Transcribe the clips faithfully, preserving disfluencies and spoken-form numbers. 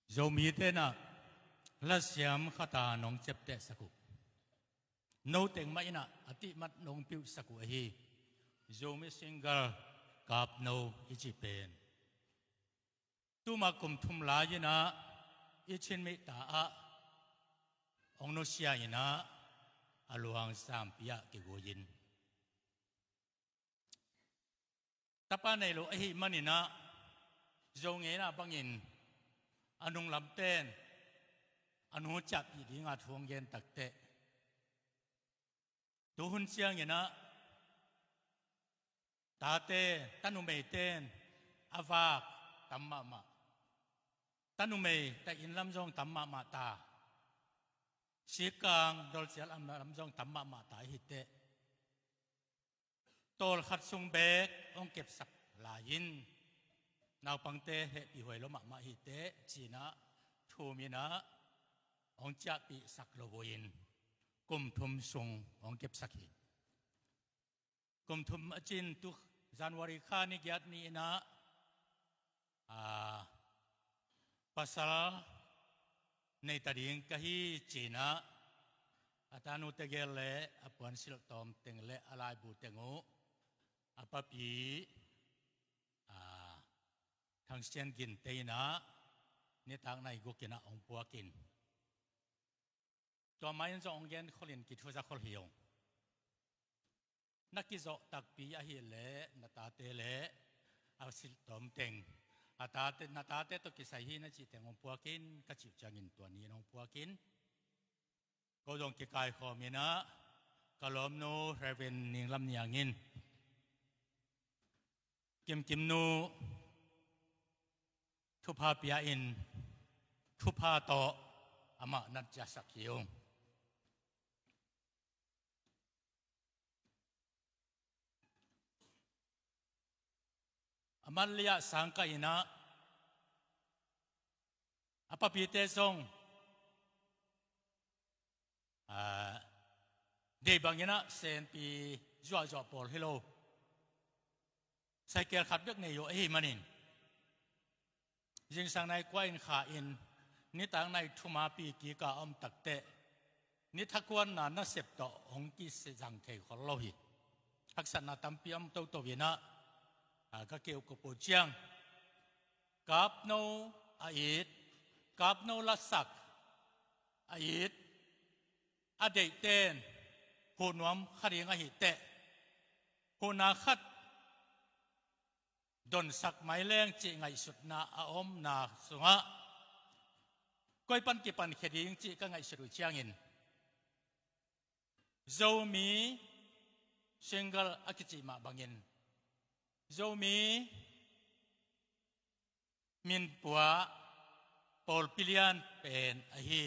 Zomite in ah lasiam khat a nong ciaptehsak uh. No teng mah in ah a tihmat nong piuhsak uh ahi Zomi single Kapno i cih pen tuma kum thum lai in ah i Chin mita ah hong nusia in ah a luang sampi ah kigui in, tapa nei lo ahih manin ah Zo ngeina bangin a nunglamten a nu ciahpih dinga thu hong gen takteh, tuhun ciangin ah tate, tanumeiten a vak tam mahmah. Tanumei ta inn lam zong tam mahmah ta. Sikang dolcial am lam zong tam mahmah ta ahi teh, tawlkhat sung beek hong kepsak lai-in naupangte hehpihhuai lo mahmah ahi teh ci-in ah thum in ah hong ciahpihsak lo uh in kum thum sung hong kepsak hi. Kum thum a cin tu January kha ni giat ni in ah, aa, pasal nei ta ding ka hi ci-in ah a tanu tegel le a puansilh tawm teng le a laibu teng uh a papi, aa, Thang Sian Ginte in ah nitak nai guk in ah hong puak in, tua mah in zong hong gen khol in kithuza khol hi ung. Na kizawh takpi ahih leh na tate le a silh tawm teng, a tate, na tate tawh kisai hi na cih teng hong puak in ka cih uh ciangin tua ni in hong puak in, ko zong kikaikhawm in ah ka lawmnu Reverend Ning Lam Niang in Kimkim nu thupha pia in thupha tawh amah na ciahsak hi ung. A man liah sang kah in ah a papite zong, aa, deih bangin ah senpi zuahzuah pawl hi lo, saikel khat bek nei uh ahih manin zingsang nai kua in kha in nitak nai thum a pi kik a om takteh nithakuanna nasep tawh hong kizang thei khol lo hi. Haksatna tampi om toto in ah, aa, ka keuhkop uh ciang Kapno a it, Kapno lasak a it, a deihten huh nuam kha ding ahih teh, huhna khat donsak mai leng cih ngaihsutna a omna sungah koi pan kipankhia ding cih ka ngaihsut uh ciangin Zomi single a kicih mah bangin Zomi minpua pawlpi lian pen ahi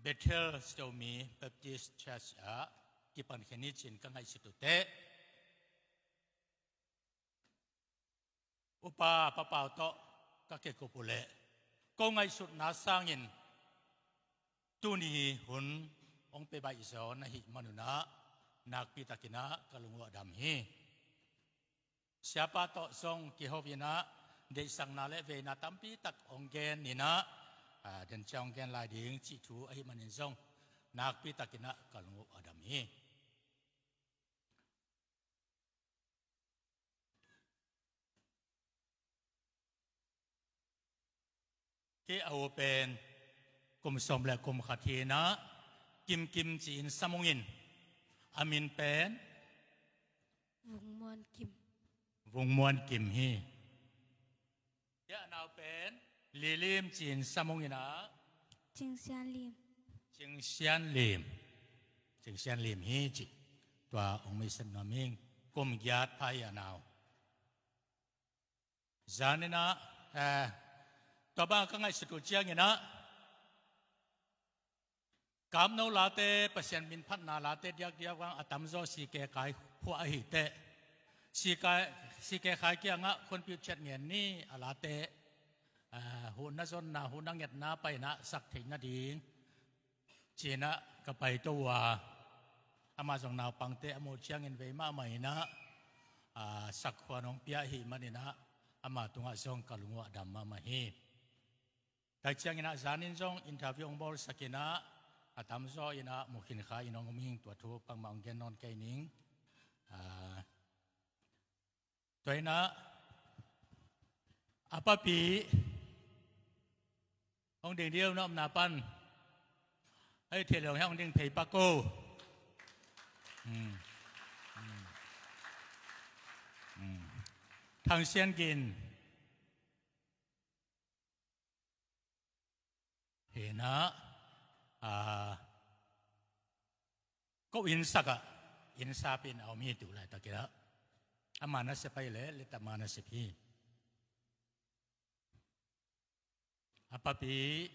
Bethel Zomi Baptist Church ah kipankhia ni ci-in ka ngaihsut uh teh, upa Pa Pau tawh ka kikup uh leh ko ngaihsutna sangin tuni hun hong pia baih zaw na hih man un ah nakpi takin ah ka lung uh a dam hi. Siapa tawh zong kiho in ah deihsakna le veina tampi tak hong gen in ah, aa, den ciang hong gen lai ding cih thu ahih manin zong nakpi takin ah ka lung uh a dam hi. Kei a u pen kum sawm le kum khat hi in ah Kimkim ci-in sam ung in, a min pen Vungmuan Kim. Vungmuan Kim hi. Kei a nau pen Lilim ci-in sam ung in ah Cingsian Lim. Cingsian Lim. Cingsian Lim hi ci. Tua hong maisak nuam ing. Kum giat pha hi a nau. Zan in ah, eh, tua bang ka ngaihsut uh ciangin ah Kapno late, Pasian min phatna late diakdiak bang a tamzaw C K kai khua ahih teh, C K, C K kai kiangah khunpiu ciat ngen ni a late, eh, huhna zonna, huhna ngetna paina sak theih nading ci-in ah ka paito uh a, amah zong naupangte a muh ciangin vei mahmah in ah, aa, sakkhua nong pia ahih manin ah ama tungah zong ka lung uh a dam mahmah hi. Tak ciangin ah zanin zong interview hong bawlsak in ah, a tamzaw in ah mu khin kha in hong om ing. Tua thu bangmah hong gen nawn kei ning. Ah, tua in ah a papi hong ding dih lo, na omna pan a i thei leh hong ding phei pak o. Hmm. Hmm. Hmm. Thang Sian Gin. Hi in ah, ah, ko innsak ah innsap in a om hi. Tu laitak in ah ama nasep ahi leh, leh tama nasep hi. A papi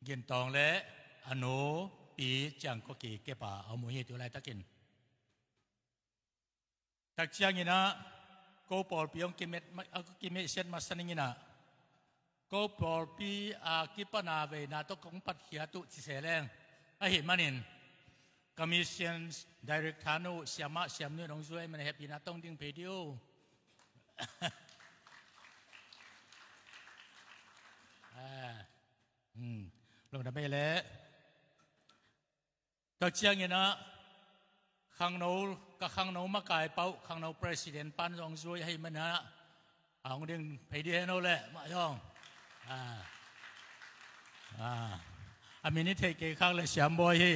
Gin Tawng leh a nu Pi Ciang Kua Ki Kepa a om uh hi tu laitakin. Tak ciangin ah ko pawlpi hong kimet ma-, a, kimehsiat masa ning in ah, ko pawlpi a kipan a veina tawh kong patkhiat uh ci se leng, ahih manin ka mission director nu, siamah siamnu in hong zui ahih manin hehpihna tawh hong ding phei dih o. Ah, hmm. Lungdam ei leh. Tak ciangin ah khangno, ka khangno makai pah uh khangno president pan zong zui ahih manin ah, a hong ding phei dih hen o leh mah zong. Ah. Ah. A min i theih kei khak leh Siam Bawi hi.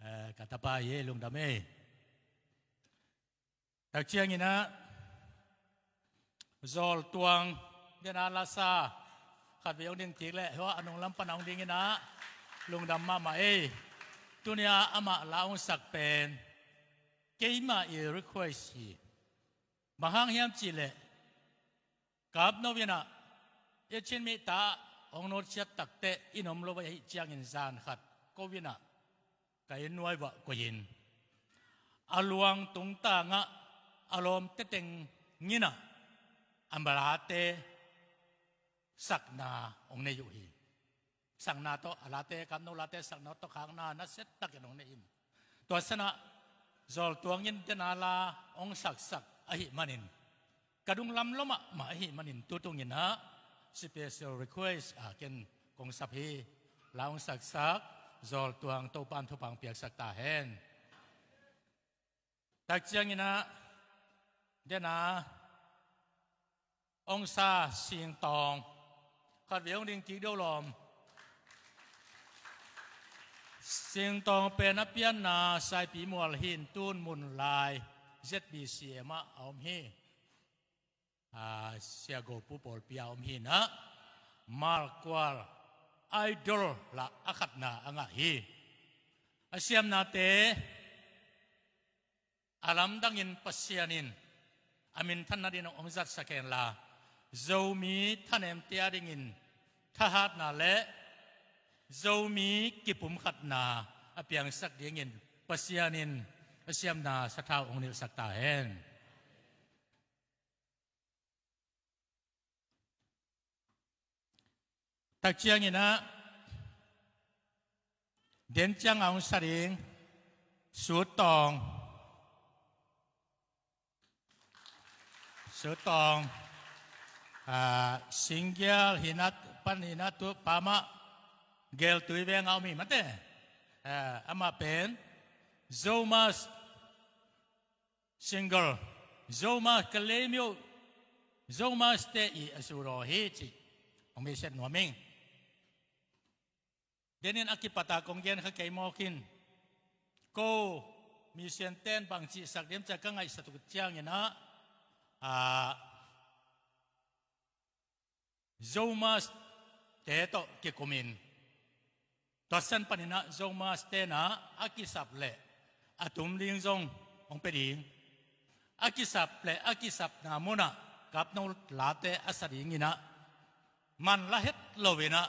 Eh, ka tapa hi, lungdam ei. Tak ciangin ah Zawl Tuang, den a lasa khatvei hong ding kik leh, hua a nunglam pan a hong ding in ah lungdam mahmah ei. Tuni a amah la hong sak pen keimah i request hi. Bang hang hiam cih leh, Kap no in ah i Chin mite hong nusiat takteh i nuam lo ahih ciangin zan khat ko in ah ka inn nuai uah koih in, a luang tungtang ah a lawmte teng in ah a late sakna hong nei uh hi. Sakna tawh, a late, Kap no late sakna tawh khakna nasia takin hong nei hi. Tua sangin ah Zawl Tuang in den a la hong saksak ahih manin, ka lungdam lua mahmah ahih manin, tu tung in ah special request a ken kong sap hi. La hong saksak Zawl Tuang, Topa'n thupha hong piaksak ta hen. Tak ciangin ah den a hong sa Sing Tawng, khatvei hong ding kik dih o lawm. Sing Tawng pen a pianna Saipimual hi in, tun Munlai Z B C M ah a om hi. Ah, Sia Go Pu pawlpi ah a om hi in ah, Malkual Idol lah a khatna a ngah hi. A siamnate a lamdangin Pasian in a minthan nadingin hong zatsak hen la, Zomi thanemte adingin thahatna leh Zomi kipumkhatna a piangsak dingin Pasian in a siamna sathau hong nilhsak ta hen. Tak ciangin ah den ciang a hong sa ding Sut Tawng. Sut Tawng, ah, Singgial hi in ah, pan hi in ah, tu Pamah Geltui veng ah om hi mate. Ah, amah pen Zomus Single, Zomus ka lei mi uh, Zomus te i a suraw hi ci hong message nuam ing. Den in a kipat a kong gen kha kei mawk in, ko mission ten bang cihsak diam ci a ka ngaihsut uh ciangin ah, ah, Zomus te tawh kikum in, tua san panin ah Zomus te in ah a kisap leh a tum ding zong hong pia ding. A kisap leh a kisapna mun ah Kap no late a sa dingin ah, man la het lo in ah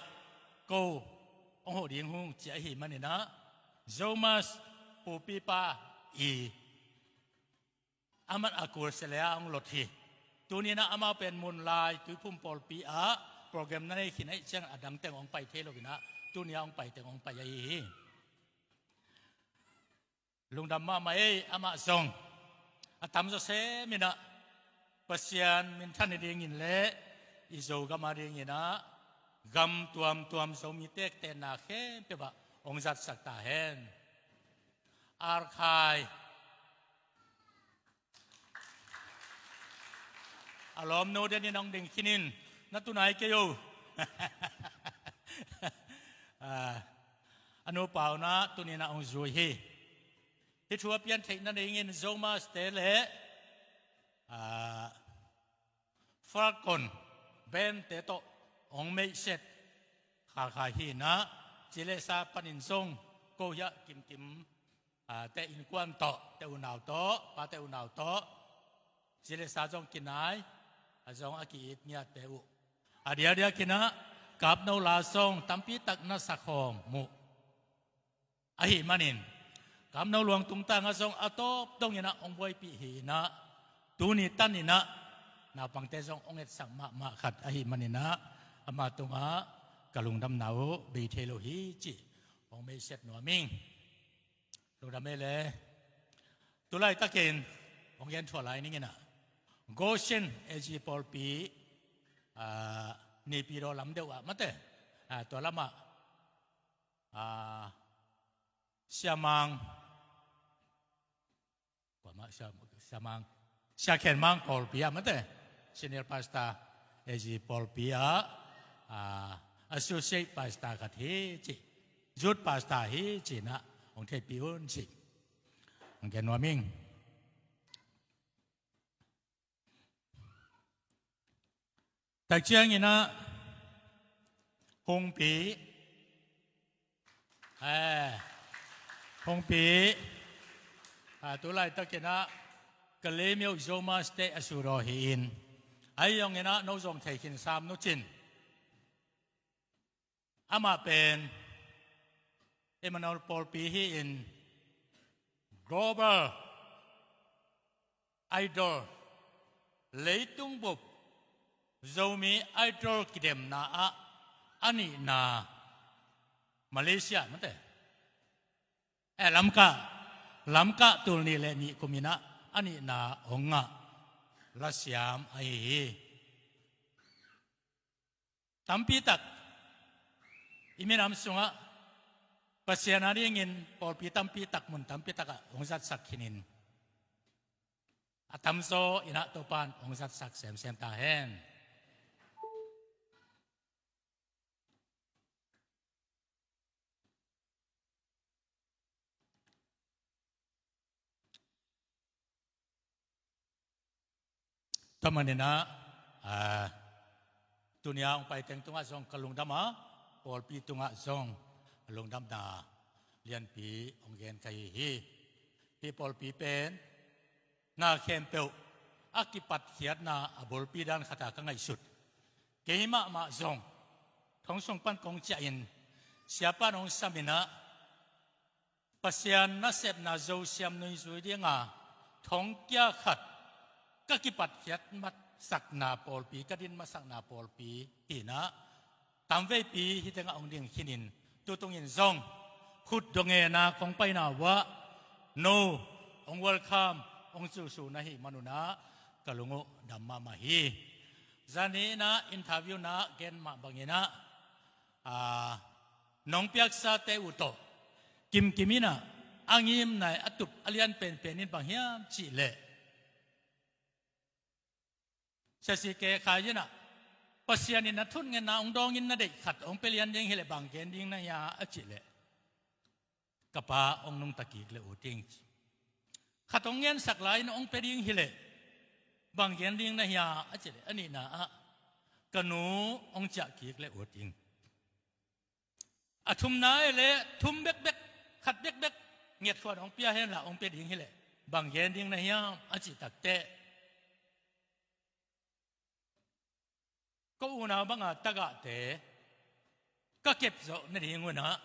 ko hong huh ding hung ci ahih manin ah, Zomus pupipa i aman a kul sia leh a hong lot hi. Tuni in ah amau pen Munlai Tuiphum pawlpi ah program na nei khin ahih ciangin a dang teng hong pai thei lo in ah, tuni a hong pai teng hong pai ahi hi. Lungdam mahmah ei, amah zong a tamzaw sem in ah Pasian minthan nadingin leh i Zogam a dingin ah gam tuamtuam Zomite tenna khempeuh ah hong zatsak ta hen. Arkhai a lawmno den in hong ding khinin na tunai kei o. Ah, a nupa un ah tuni-in ah hong zui hi. Hih thu a pian theihna dingin Zomaste le, ah, Falcon band-te tawh hong meihset khalkhai hi-in ah, ci le sa panin zong ko hiah kimkim, ah, te innkuan tawh, te unau tawh, pate unau tawh, ci le sa zong kinai, a zong a ki-it ngiatte uh. A diakdiakin ah kapno la zong tampi tak na sakhawm uh. Ahih manin kapno luang tungtang ah zong a tawp dongin ah hong buaipih hi-in ah, tuni tanin ah naupangte zong hong etsak mahmah khat ahih manin ah, ama tungah ka lungdamna uh bei thei lo hi cih hong meihset nuam ing. Lungdam ei le. Tu laitakin hong gen thuah lai ning in ah, Goshen A G pawlpi, ah, Naypyidaw lam deuh ah mate, ah, tua lamah, ah, Sia Mang, kuamah Sia, Sia Mang, Sia Khen Mang pawlpi ah mate, Senior Pastor A G pawlpi ah, ah, Associate Pastor khat hi cih, Youth Pastor hi cih in ah hong theihpih un cih hong gen nuam ing. Tak ciangin ah Hungpi, eh, Hungpi, ah, tu laitakin ah Kalaymyo Zomaste a sut aw hi-in, ahi zongin ah no zong thei khin sam nu cin. Amah pen Emmanuel pawlpi hi-in, Global Idol, leitung bup Zomi Idol kidemna ah a nihna, Malaysia mate, eh, Lamka, Lamka tul nih le nih kum in ah a nihna hong ngah lasiam ahi hi. Tampi tak i minam sungah Pasian a dingin pawlpi tampi tak, mun tampi takah hong zatsak khinin, a tamzaw in ah Topa'n hong zatsak semsem ta hen. Tua manin ah, ah, tuni-a hong paiteng tungah zong ka lungdam a, pawlpi tungah zong lungdamna lianpi hong gen ka hi hi. Hih pawlpi pen na khempeuh a kipatkhiatna a bulpi dan khat a ka ngaihsut. Kei mahmah zong thong sung pan kong ciahin siapa'n hong sam in ah, Pasian nasepna Zosiam nui zui dinga thongkia khat ka kipatkhiat masakna pawlpi, ka din masakna pawlpi hi-in ah, tamveipi hih tengah hong ding khinin, tutungin zong khut dongena kong paina uh ah no hong welcome, hong zusu na hih man un ah ka lung uh dam mahmah hi. Zani in ah interview-na gen mah bangin ah, ah, nong piaksate uh tawh kimkim in ah, a ngimna a tup a lian penpen in bang hiam cih leh, Sia C K Khai in ah, Pasian in a thungetna hong dawngin na deih khat hong pia lian ding hi leh bang gen ding na hia a cih leh, ka pa hong nungta kik le ut ing. Khat hong ngensak lai-in hong pia ding hi leh bang gen ding na hia a cih leh, a nihna ah ka nu hong ciah kik le ut ing. A thumna hi leh thum bekbek, khat bekbek ngethuan hong pia hen la, hong pia ding hi leh bang gen ding na hiam a cih takteh, ko unau banga tagahte ka kep zawh nading un ah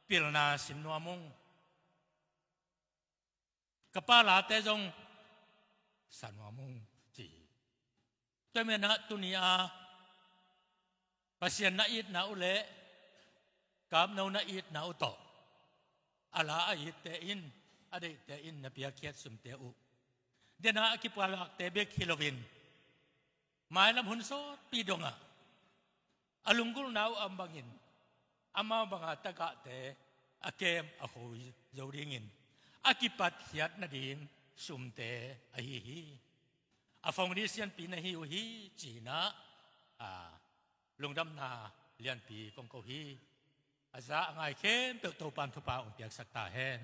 pilna sin nuam ung. Ka pa late zong sa nuam ung, ci hi. Tua manin ah tuni-a Pasian na itna uh le kapno na itna uh tawh, a la a itte in, a deihte in na piakkhiat sumte uh, den a a kipalakte bek hi loin, mailam hun sawtpi dongah a lunggulhna uh a om bangin amau banga tagahte a kem a kho zo dingin a kipatkhiat nading sumte ahi hi. A phone ni sianpi na hi uh hi cinah a lungdamna lianpi kong ko hi. A za a ngai khempeuh Topan thupha hong piaksak ta hen.